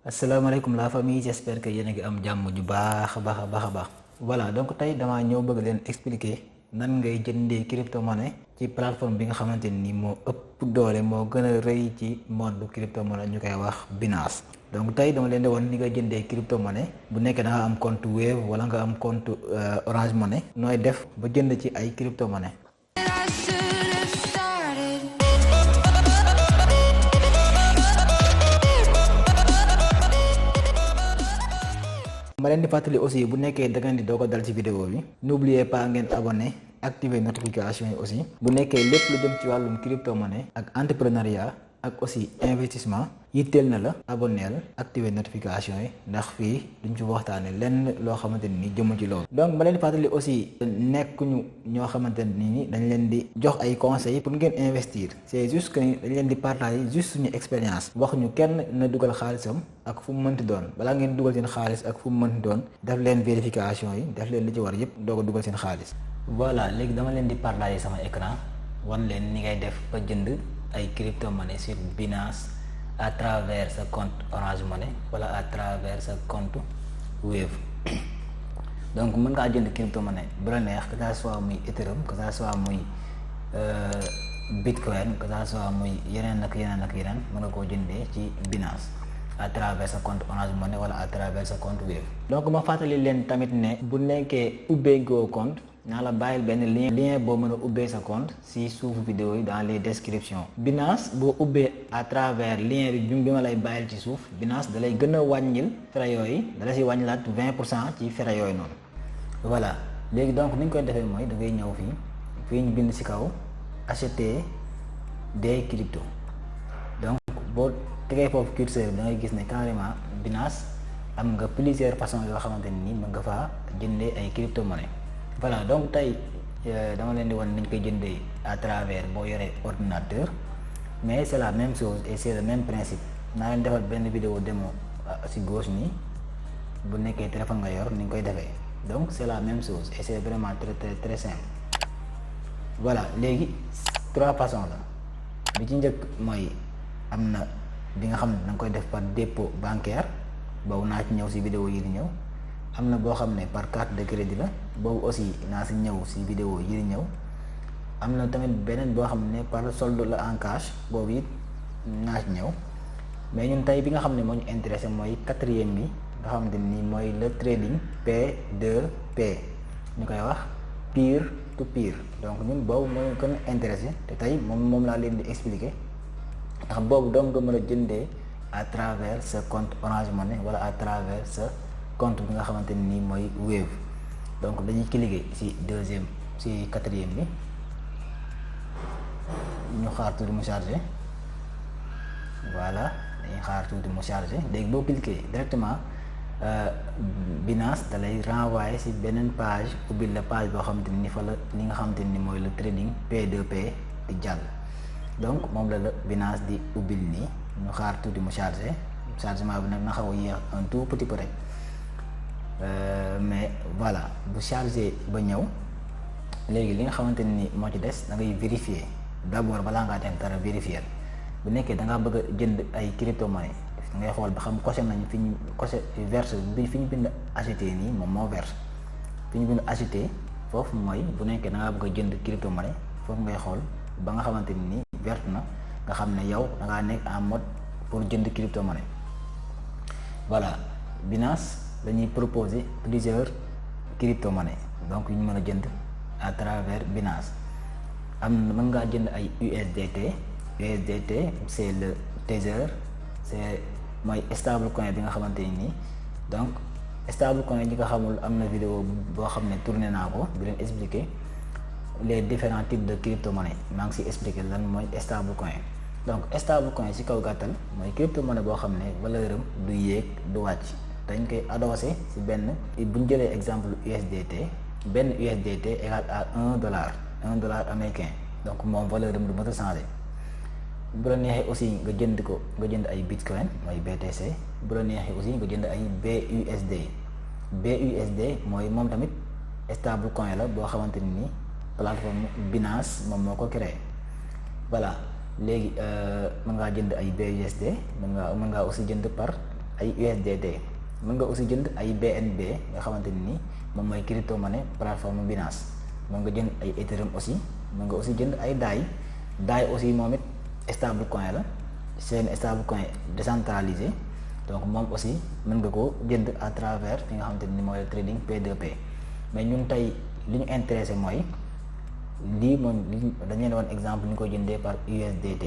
asalaamaaleykum la famille, j'espère que yéen a ngi am jàmm ju baax a baax. Voilà, donc tey damaa ñëw bëgg leen expliquer nan ngay jëndee crypto monnaie ci plateforme bi nga xamante ni moo ëpp doole moo gën a rëy ci monde crypto monnaie ñu koy wax Binance. Donc tey dama leen di woon ni nga jëndee crypto monnaie bu nekkee da nga am compte Wave wala nga am compte Orange Money nooy def ba jënd ci ay crypto monnaie. ma leen di fàttali aussi bu nekkee da ngeen di doog a dal ci vidéo bi n'oubliez pas ngeen abonné activer notification yi aussi bu nekkee lépp lu jëm ci wàllum crypto monnaie ak entrepreneuriat ak aussi investissement yitteel na la abonneel activer notification yi ndax fii duñ ci waxtaane lenn loo xamante ni jëmu ci loolu. Donc ma leen di fàttali aussi nekkuñu ñoo xamante ni dañ leen di jox ay conseils pour ngeen investir, c'est juste que dañ leen di partager juste suñu expérience. wax ñu kenn na dugal xaalisam ak fu mu mënti doon balaa ngeen dugal seen xaalis ak fu mu mënti doon def leen vérification yi def leen li ci war yëpp doog a dugal seen xaalis. Voilà, léegi dama leen di partager sama écran wan leen ni ngay def ba jënd ay crypto monnaie sur Binance à travers sa compte Orange Money wala à travers sa compte Wave. Donc mën ngaa jënd crypto monnaie bu la neex, que ça soit muy Ethereum, que ça soit muy Bitcoin, que ça soit muy yeneen ak yeneen mën nga koo jëndee ci Binance à travers sa compte Orange Money wala à travers sa compte Wave. Donc ma fàttali leen tamit ne bu nekkee ubbee goo compte naa la bàyyil benn lien boo mën a ubbee sa compte si suufu vidéo yi dans les descriptions. Binance boo ubbee à travers lien bi ma lay bàyyil ci suuf, Binance da lay gën a wàññil frais yooyu da la si wàññilaat 20% ci frais yooyu noonu. Voilà, léegi donc ni ñu koy defee mooy da ngay ñëw fii ñu bind si kaw acheter des cryptos. Donc boo tegee foofu curseur bi da ngay gis ne carrément Binance am nga plusieurs façons yoo xamante ni mën nga faa jëndee ay crypto monnaie. Voilà, donc tey dama leen di wan nañ koy jëndee à travers boo yoree ordinateur, mais c'est la même chose et c'est le même principe. naa leen defal benn vidéo démo si gauche nii bu nekkee téléphone nga yor ni nga koy defee. Donc c'est la même chose et c'est vraiment très simple. Voilà, léegi trois façons la bi ci njëkk mooy am na bi nga xam ne da nga koy def par dépôt bancaire, boobu naa ci ñëw si vidéo yi di ñëw. am na boo xam ne par carte de crédit la, boobu aussi naa si ñëw si vidéo yi di ñëw. am na tamit beneen boo xam ne par solde la en cash, boobu it naa si ñëw. mais ñun tey bi nga xam ne moo ñu intéressé mooy quatrième bi nga xamante ni mooy le trading P2P ñu koy wax peer to peer. donc ñun boobu moo ñu gën a intéressé te tey moom laa leen di expliquer ndax boobu donc nga mën a jëndee à travers sa compte Orange Money wala à travers sa compte bi nga xamante ni mooy Wave. donc dañuy cliquer ci quatrième bi ñu xaar tuuti mu chargé. Voilà, dañuy xaar tuuti mu chargé. léegi boo cliquer directement Binance da lay renvoyer ci beneen page, ubbil la page boo xamante ni fa la li nga xamante ni mooy le trading P2P di jàll. donc moom la Binance di ubbil nii ñu xaar tuuti mu chargé. chargement bi nag na xaw a yéex un tout petit peu rek. Mais voilà, bu chargé ba ñëw léegi li nga xamante ni moo ci des da ngay vérifier d'abord balaa ngaa dem dara vérifier bu nekkee da ngaa bëgg a jënd ay crypto monnaie da ngay xool ba xam coché nañu fi ñu coché verse bi fi ñu bind acheter nii moom moo verse fi ñu bind acheter foofu mooy bu nekkee da ngaa bëgg a jënd crypto monnaie foofu ngay xool ba nga xamante ni verte na nga xam ne yow da ngaa nekk en mode pour jënd crypto monnaie. Voilà, Binance dañuy proposer plusieurs crypto monnaie donc yu ñu mën a jënd à travers Binance. am na mën ngaa jënd ay USDT c'est le Tether, c'est mooy stable coin bi nga xamante ni. donc stable coin yi nga xamul am na vidéo boo xam ne tourné naa ko bi leen expliquer les différents types de crypto monnaie, maa ngi si expliquer lan mooy stable coin. donc stable coin si kaw gàttal mooy crypto monnaie boo xam ne valeur am du yéeg du wàcc, dañ koy adossé ci benn. bu ñu jëlee exemple USDT, benn USDT égale à $1 américain, donc moom valeur am du mën a changé. bu la neexee aussi nga jënd ay Bitcoin mooy BTC, bu la neexee aussi nga jënd ay BUSD mooy moom tamit stable coin la boo xamante ni plateforme Binance moom moo ko créé. Voilà, léegi mën ngaa jënd ay BUSD, mën ngaa aussi jënd par ay USDT mën nga aussi jënd ay BNB nga xamante ni moom mooy crypto monnaie plateforme Binance mën nga jënd ay Ethereum aussi mën nga aussi jënd ay DAI aussi moom it stable coin la c'est un stable coin décentralisé donc moom aussi mën nga ko jënd à travers fi nga xamante ni mooy trading P2P mais ñun tey li ñu intéressé mooy lii moom dañu leen woon exemple ñu ko jëndee par USDT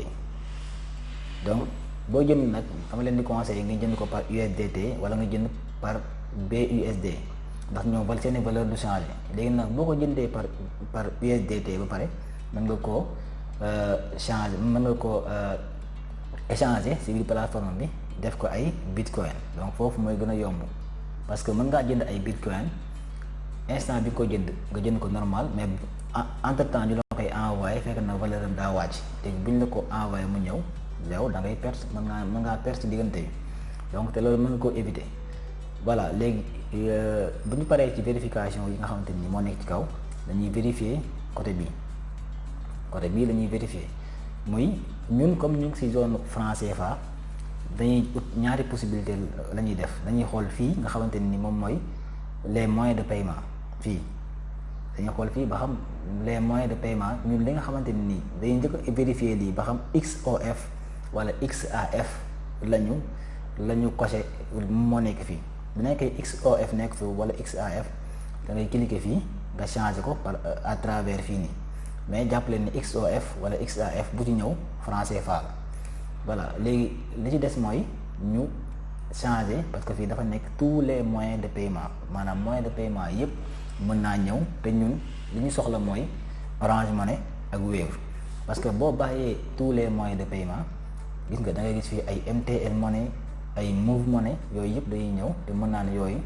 donc boo jënd nag xam leen di conseillé nga jënd ko par USDT wala nga jënd par BUSD ndax ñoom seeni valeur du changé léegi nag boo ko jëndee par USDT ba pare mën nga koo changer mën nga koo échanger ci biir plateforme bi def ko ay bitcoin donc foofu mooy gën a yomb parce que mën ngaa jënd ay bitcoin instant bi ko jënd nga jënd ko normal mais entre temps ñu la koy envoyé fekk na valeur am daa wàcc te buñ la ko envoyé mu ñëw yow da ngay perte mën ngaa perte ci diggante bi donc te loolu mën nga koo éviter voilà léegi bu ñu paree ci vérification yi nga xamante ni moo nekk ci kaw dañuy vérifier côté bii la ñuy vérifier muy ñun comme ñu ngi ci zone franc CFA dañuy ut ñaari possibilité la ñuy def dañuy xool fii nga xamante ni moom mooy les moyens de paiement fii dañuy xool fii ba xam les moyens de paiement ñun li nga xamante ni nii dañuy njëkk a vérifier lii ba xam XOF wala XAF la ñu coché moo nekk fii bu nekkee XOF nekk fii wala XAF da ngay cliquer fii nga changer ko par à travers fii nii mais jàpp leen ni XOF wala XAF bu ci ñëw franc CFA la voilà léegi li ci des mooy ñu changer parce que fii dafa nekk tous les moyens de paiement maanaam moyen de paiement yépp mën naa ñëw te ñun li ñu soxla mooy Orange Money ak Wave parce que boo bàyyee tous les moyens de paiement gis nga da ngay gis fii ay MTN Money ay Move Money yooyu yëpp dañuy ñëw te mën naa ne yooyu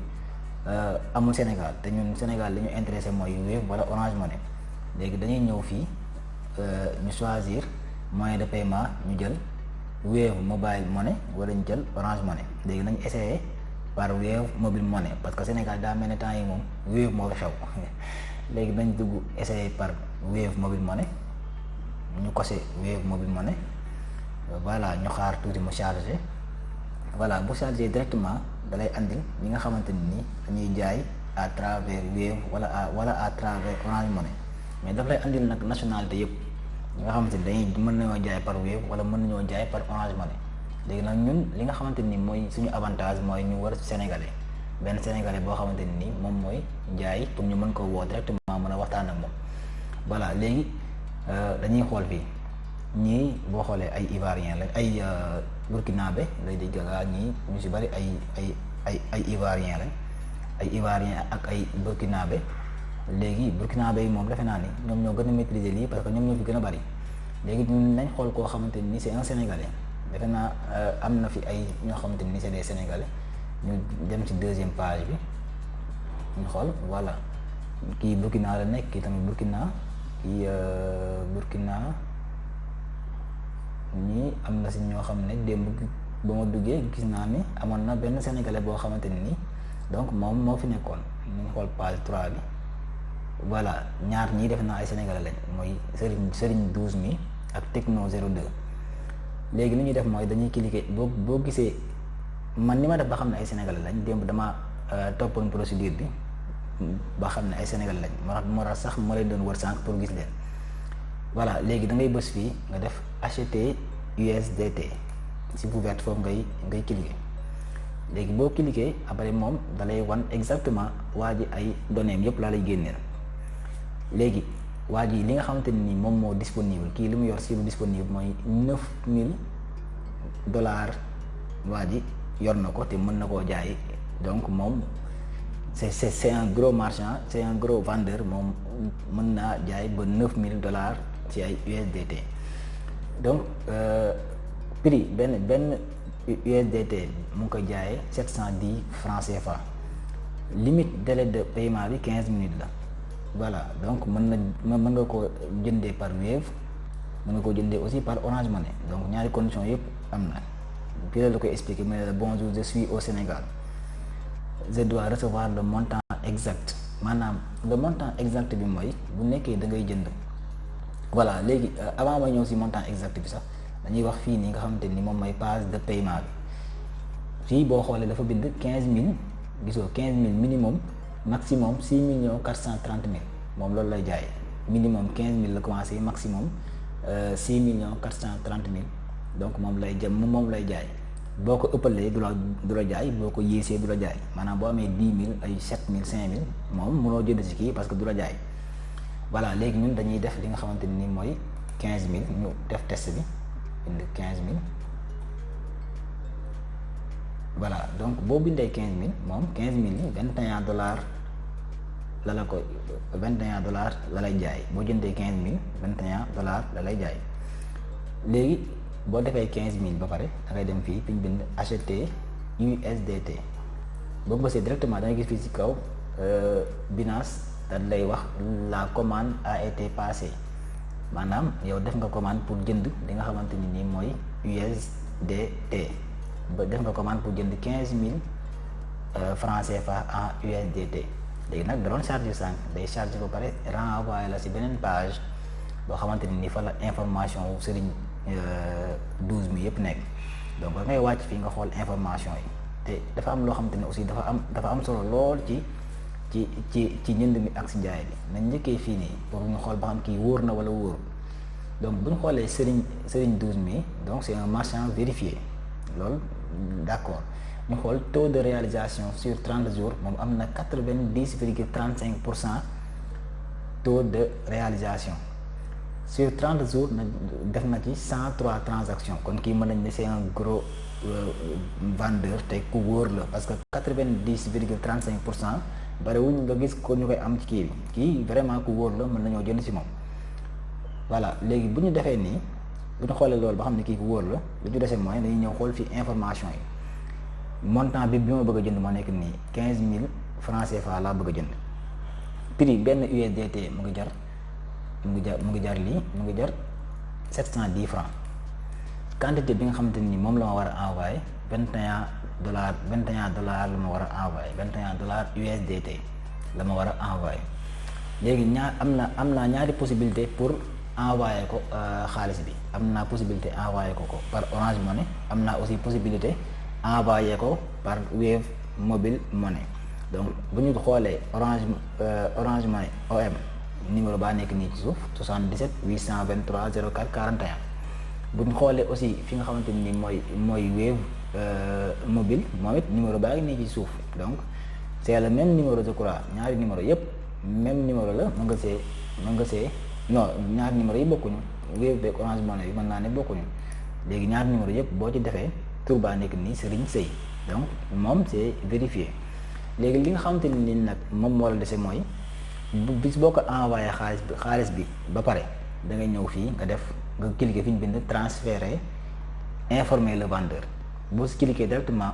amul Sénégal te ñun Sénégal li ñu intéressé mooy Wave wala Orange Money léegi dañuy ñëw fii ñu choisir moyen de paiement ñu jël Wave Mobile Money wala ñu jël Orange Money léegi nañu essayer par Wave Mobile Money parce que Sénégal daa mel ne temps yi moom Wave moo fi xew léegi nañ dugg essayer par Wave Mobile Money ñu coché Wave Mobile Money voilà ñu xaar tuuti mu chargé voilà bu chargé directement dalay andil ñi nga xamante ni dañuy jaay à travers Wave wala à travers Orange Money mais daf lay andil nag nationalité yëpp ñi nga xamante ni dañuy mën nañoo jaay par Wave wala mën nañoo jaay par Orange Money léegi nag ñun li nga xamante ni mooy suñu avantage mooy ñu war sénégalais benn sénégalais boo xamante ni moom mooy jaay pour ñu mën ko woo directement mën a waxtaan ak moom voilà léegi dañuy xool fii ñii boo xoolee ay ivoirien lañ ay burkinabé lay di gaga ñii ñu si bari ay ivoirien lañ ay ivoirien ak ay burkinabé léegi burkinabé yi moom defe naa ni ñoom ñoo gën a maîtriser lii parce que ñoom ñoo fi gën a bari léegi nañ xool koo xamante ni c'est un sénégalais defe naa am na fi ay ñoo xamante ni c'est des sénégalais ñu dem ci deuxième page bi ñu xool voilà kii Burkina la nekk kii tamit Burkina kii Burkina ñii am na si ñoo xam ne démb ba ma duggee gis naa ni amoon na benn sénégalais boo xamante ni donc moom moo fi nekkoon ñu xool page 3 bi voilà ñaar ñii def naa ay sénégalais lañ mooy Serigne 12 mi ak Techno 02 léegi li ñuy def mooy dañuy cliquer boo gisee man ni ma def ba xam ne ay sénégalais lañ démb dama toppoon procédure bi ba xam ne ay sénégalais lañ moo tax sax moo leen doon wër sànq pour gis leen voilà léegi da ngay bës fii nga def acheter USDT si bu vert foofu ngay cliquer léegi boo cliquer après moom dalay wan exactement waa ji ay données yëpp laa lay génneel léegi waa ji li nga xamante ni moom moo disponible kii li mu yor si lu disponible mooy $9000 waa ji yor na ko te mën na koo jaay donc moom c'est un gros marchand c'est un gros vendeur moom mën naa jaay ba $9000 ci ay USDT donc prix benn USDT mu ngi koy jaayee 710 francs CFA limite délai de paiement bi 15 minutes la voilà donc mën nga ko jëndee par Wave mën nga ko jëndee aussi par Orange Money donc ñaari conditions yëpp am na fii la koy expliquer mais bonjour je suis au Sénégal je dois recevoir le montant exact maanaam le montant exact bi mooy bu nekkee da ngay jënd voilà léegi avant may ñëw si montant exact bi sax dañuy wax fii nii nga xamante ni moom mooy page de paiement bi fii boo xoolee dafa bind 15000 gisoo 15000 minimum maximum 6 430 000 moom loolu lay jaay minimum 15000 la commencé maximum 6 430 000 donc moom lay jëm moom lay jaay boo ko ëppalee du la jaay boo ko yéesee du la jaay maanaam boo amee 10 000 ay 7 000 5 000 moom mënoo jënd ci kii parce que du la jaay voilà léegi ñun dañuy def li nga xamante ni mooy 15000 ñu def test bi bind 15000 voilà donc boo bindee 15000 moom 15000 yi $21 la la ko $21 la lay jaay boo jëndee 15000 $21 la lay jaay léegi boo defee 15000 ba pare da ngay dem fii fi ñu bind acheter USDT boo bësee directement da ngay gis fii ci kaw Binance dañ lay wax la commande a été passée maanaam yow def nga commande pour jënd li nga xamante ni nii mooy USDT ba def nga commande pour jënd 15000 francs CFA en USDT léegi nag da doon chargé sànq day chargé ba pare renvoyé la ci beneen page boo xamante ni nii fa la information wu Serigne 12 mi yëpp nekk donc da ngay wàcc fii nga xool information yi te dafa am loo xamante ne aussi dafa am solo lool ci njënd mi ak ci jaay bi nañ njëkkee fii nii pour ñu xool ba xam kii wóor na wala wóor donc bu ñu xoolee Serigne 12 mi donc c'est un marchand vérifié loolu d'accord ñu xool taux de réalisation sur 30 jours moom am na 90,35% taux de réalisation sur 30 jours na def na ci 103 transactions kon kii mën nañ ne c'est un gros vendeur te ku wóor la parce que 90,35% bariwuñ nga gis ko ñu koy am ci kii bi kii vraiment ku wóor la mën nañoo jënd ci moom voilà léegi bu ñu defee nii bu ñu xoolee loolu ba xam ne kii ku wóor la lu ñu desee mooy dañuy ñëw xool fii information yi montant bi ma bëgg a jënd moo nekk nii 15000 francs CFA laa bëgg a jënd prix benn USDT mu ngi jar lii mu ngi jar 710 francs quantité bi nga xamante ni moom la ma war a envoyé $21 la ma war a envoyé $21 USDT la ma war a envoyé léegi am naa ñaari possibilité pour envoyé ko xaalis bi am naa possibilité envoyé ko par Orange Money am naa aussi possibilité envoyé ko par Wave Mobile Money donc bu ñu xoolee Orange Money OM numéro baa nekk nii ci suuf 77 823 04 41 bu ñu xoolee aussi fi nga xamante ni mooy Wave mobile moom it numéro baa ngi nii ci suuf donc c'est le même numéro je crois ñaari numéro yëpp même numéro la mën nga see non ñaari numéro yi bokkuñu Wave beeg Orange Money yi mën naa ne bokkuñu léegi ñaari numéro yëpp boo ci defee tur baa nekk nii Serigne Seye donc moom c'est vérifié léegi li nga xamante ni nag moom moo la dese mooy bis boo ko envoyé xaalis bi ba pare da ngay ñëw fii nga cliquer fi ñu bind transférer informer le vendeur boo si cliquer directement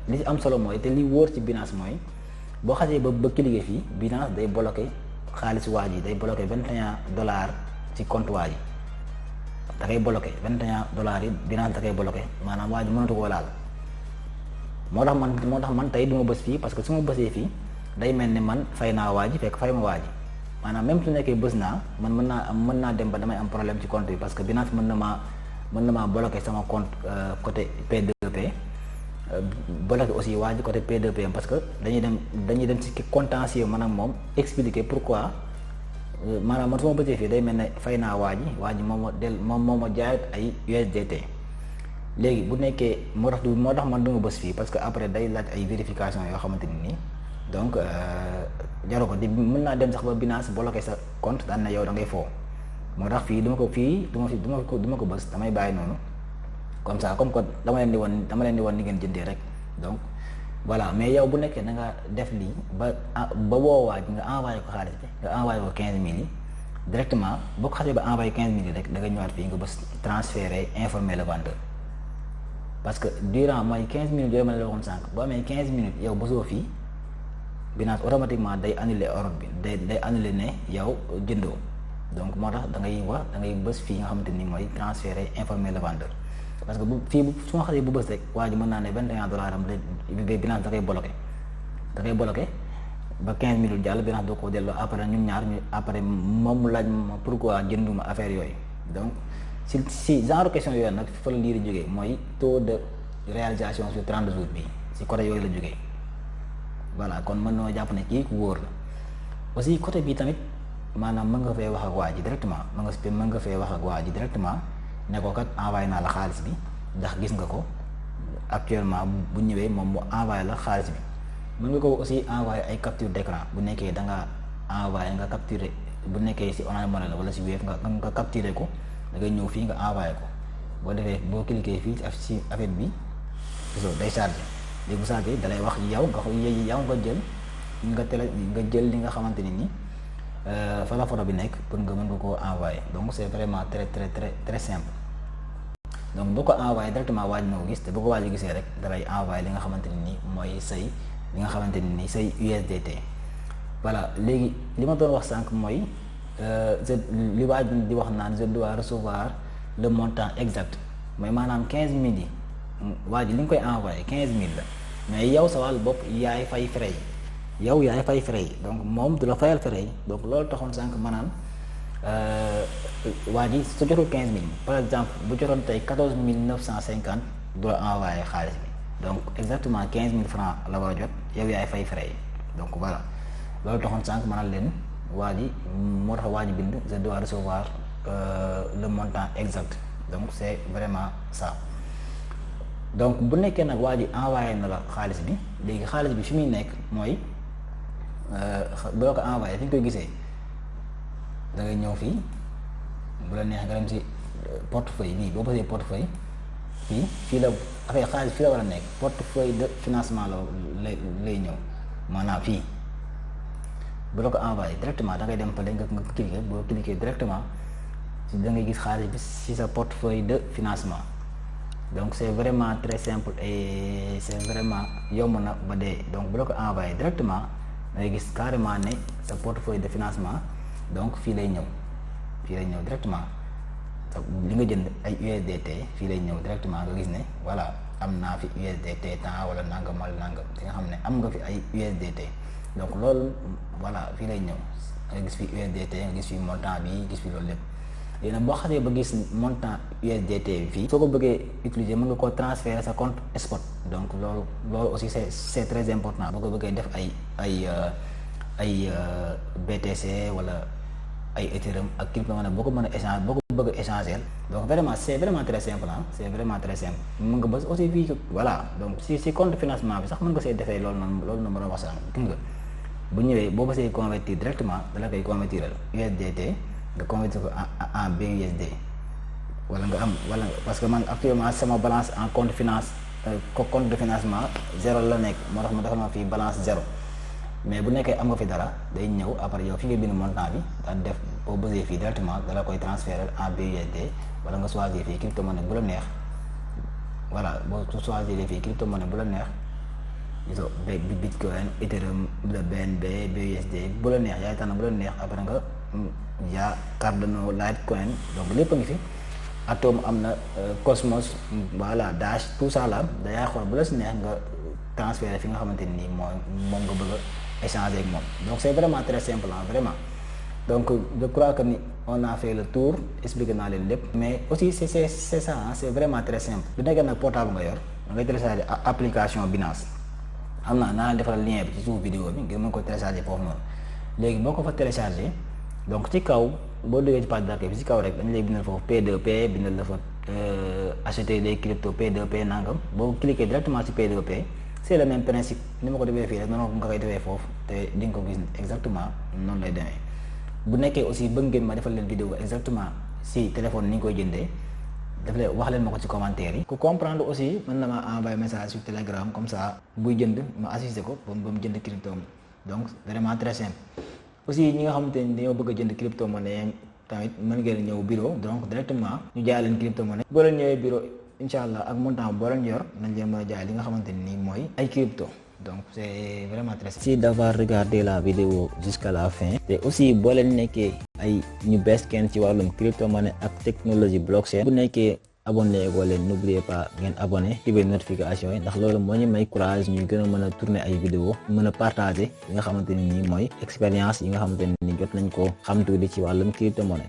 li am solo mooy te li wóor ci Binance mooy boo xasee ba cliquer fii Binance day bloqué xaalis waa ji day bloqué $21 ci compte waa ji da koy bloqué $21 yi Binance da koy bloqué maanaam waa ji mënatu koo laal moo tax man tey du ma bës fii parce que su ma bësee fii day mel ni man fay naa waa ji fekk fay ma waa ji maanaam même su nekkee bës naa man mën naa dem ba damay am problème ci compte bi parce que Binance mën na maa bloqué sama compte côté P2P bloqué aussi waa ji côté P2P parce que dañuy dem ci contentieux man ak moom expliquer pourquoi maanaam man su ma bësee fii day mel ne fay naa waa ji moom moo ma jaayut ay USDT léegi bu nekkee moo tax man du ma bës fii parce que après day laaj ay vérification yoo xamante ni nii donc jaru ko di mën naa dem sax ba Binance bloqué sa compte daan na yow da ngay foo moo tax fii du ma ko bës damay bàyyi noonu comme ça comme que dama leen di woon ni ngeen jëndee rek donc voilà mais yow bu nekkee da nga def lii ba woowaa ji nga envoyé ko xaalis bi nga envoyé ko 15000 yi directement boo ko xasee ba envoyé 15000 yi rek da nga ñëwaat fii nga bës transférer informer le vendeur parce que durant mooy 15 minutes yooyu ma la waxoon sànq boo amee 15 minutes yow bësoo fii Binance automatiquement day annuler ordre bi day annuler ne yow jëndoo donc moo tax da ngay bës fii nga xamante ni mooy transférer informer le vendeur parce que su ma xasee bu bës rek waa ji mën naa ne $21 am Binance da koy bloqué ba 15 minutes jàll Binance doo ko delloo après ñun ñaar après moom mu laaj ma pourquoi jënduma affaire yooyu donc si genre question yooyu nag fa la lii di jógee mooy taux de réalisation sur 30 jours bi si côté yooyu la jógee voilà kon mën noo jàpp ne kii ku wóor la aussi côté bi tamit maanaam mën nga fee wax ak waa ji directement mën nga fee wax ak waa ji directement ne ko kat envoyé naa la xaalis bi ndax gis nga ko actuellement bu ñëwee moom mu envoyé la xaalis bi mën nga ko aussi envoyé ay capture d'écran bu nekkee da nga envoyé nga capturé bu nekkee si Orange Money la wala si Wave nga capturé ko da ngay ñëw fii nga envoyé ko boo defee boo cliquer fii ci affaire bi day chargé léegi bu chargé dalay wax yow nga jël li nga xamante ni fa la photo bi nekk pour nga mën ko koo envoyé donc c'est vraiment très simple donc boo ko envoyé directement waaj na ko gis te boo ko waaj gisee rek dalay envoyé li nga xamante ni mooy say li nga xamante ni say USDT. voilà léegi li ma doon wax sànq mooy li waaj di wax naan je dois recevoir le montant exact mooy maanaam 15000 yi waaj li nga koy envoyé 15000 la mais yow sa wàllu bopp yaay fay frais yi donc moom du la fayal frais yi donc loolu taxoon sànq ma naan waa ji su jotul 15000 par exemple bu jotoon tey 14950 du la envoyé xaalis bi donc exactement 15000 francs la war a jot yow yaay fay frais yi donc voilà loolu taxoon sànq ma naan leen waa ji moo tax waa ji bind je dois recevoir le montant exact donc c'est vraiment ça donc bu nekkee nag waa ji envoyé na la xaalis bi léegi xaalis bi fi muy nekk mooy boo ko envoyé fi ñu koy gisee da ngay ñëw fii bu la neex nga dem si portefeuille bii boo bësee portefeuille fii la affaire xaalis fii la war a nekk portefeuille de financement la lay ñëw maanaam fii bu la ko envoyé directement da ngay dem pale nga cliquer boo cliquer directement si da ngay gis xaalis bi si sa portefeuille de financement donc c'est vraiment très simple et c'est vraiment yomb na ba dee donc bu la ko envoyé directement da ngay gis carrément ne sa portefeuille de financement donc fii lay ñëw directement li nga jënd ay USDT fii lay ñëw directement nga gis ne voilà am naa fi USDT temps wala nangam di nga xam ne am nga fi ay USDT donc loolu voilà fii lay ñëw nga gis fi USDT nga gis fi montant bi gis fi loolu lépp léegi nag boo xasee ba gis montant USDT bi fii soo ko bëggee utiliser mën nga koo transférer sa compte spot donc loolu aussi c'est très important boo ko bëggee def ay BTC wala ay Ethereum ak crypto-monnaie boo ko mën a échanger boo ko bëgg a échanger donc vraiment c'est vraiment très simple mën nga bës aussi fii voilà donc si compte financement bi sax mën nga see defee loolu noonu ma doon wax sànq gis nga bu ñëwee boo bësee convertir directement dala koy convertiral USDT nga convertir ko en BUSD wala parce que man actuellement sama balance en compte de financement 0 la nekk moo tax ma defal ma fii balance 0 mais bu nekkee am nga fi dara day ñëw après yow fi nga bind montant bi daal def boo bësee fii directement dala koy transférer en BUSD wala nga choisir fii crypto-monnaie bu la neex voilà boo choisir fii crypto-monnaie bu la neex gisoo Bitcoin Ethereum le BNB BUSD bu la neex yaay tànn bu la neex après nga yaa Cardano Litecoin donc lépp a ngi fi Atom am na Cosmos voilà Dash tout ça là dayaa xool bu la si neex nga transférer fi nga xamante ni moom nga bëgg a échanger ak moom donc c'est vraiment très simple vraiment donc je crois que ni on a fait le tour expliqué naa leen lépp mais aussi c'est ça c'est vraiment très simple bu nekkee nag portable nga yor da ngay télécharger application Binance am naa leen defal lien bi ci suuf vidéo bi ngir mën ko télécharger foofu noonu léegi boo ko fa télécharger donc ci kaw boo duggee ci page d'accueil bi ci kaw rek dañu lay bindal foofu P2P bindal la fa acheter des crypto P2P nangam boo cliquer directement ci P2P c'est le même principe ni ma ko defee fii rek noonu nga koy defee foofu te di nga ko gis exactement noonu lay demee bu nekkee aussi bëgg ngeen ma defal leen vidéo exactement si téléphone ni ñu koy jëndee daf leen wax leen ma ko ci commentaire yi. ku comprendre aussi mën na ma envoyer message sur Telegram comme ça buy jënd ma assister ko ba mu jënd crypto donc vraiment très simple. aussi ñi nga xamante ni dañoo bëgg a jënd crypto monnaie tamit mën ngeen ñëw bureau donc directement ñu jaay leen crypto monnaie. boo leen ñëwee bureau incha allah ak montant boo leen yor nañ leen mën a jaay li nga xamante ni mooy ay crypto. donc c'est vraiment très simple. Merci d'avoir regardé la vidéo jusqu'à la fin. te aussi boo leen nekkee ay ñu bees kenn ci wàllum crypto monnaie ak technologie blockchain bu nekkee abonné ko leen n'oubliez pas ngeen abonné activer notification yi ndax loolu moo ñu may courage ñuy gën a mën a tourner ay vidéo mën a partager li nga xamante ni mooy expérience yi nga xamante ni jot nañ ko xam tuuti ci wàllum crypto monnaie.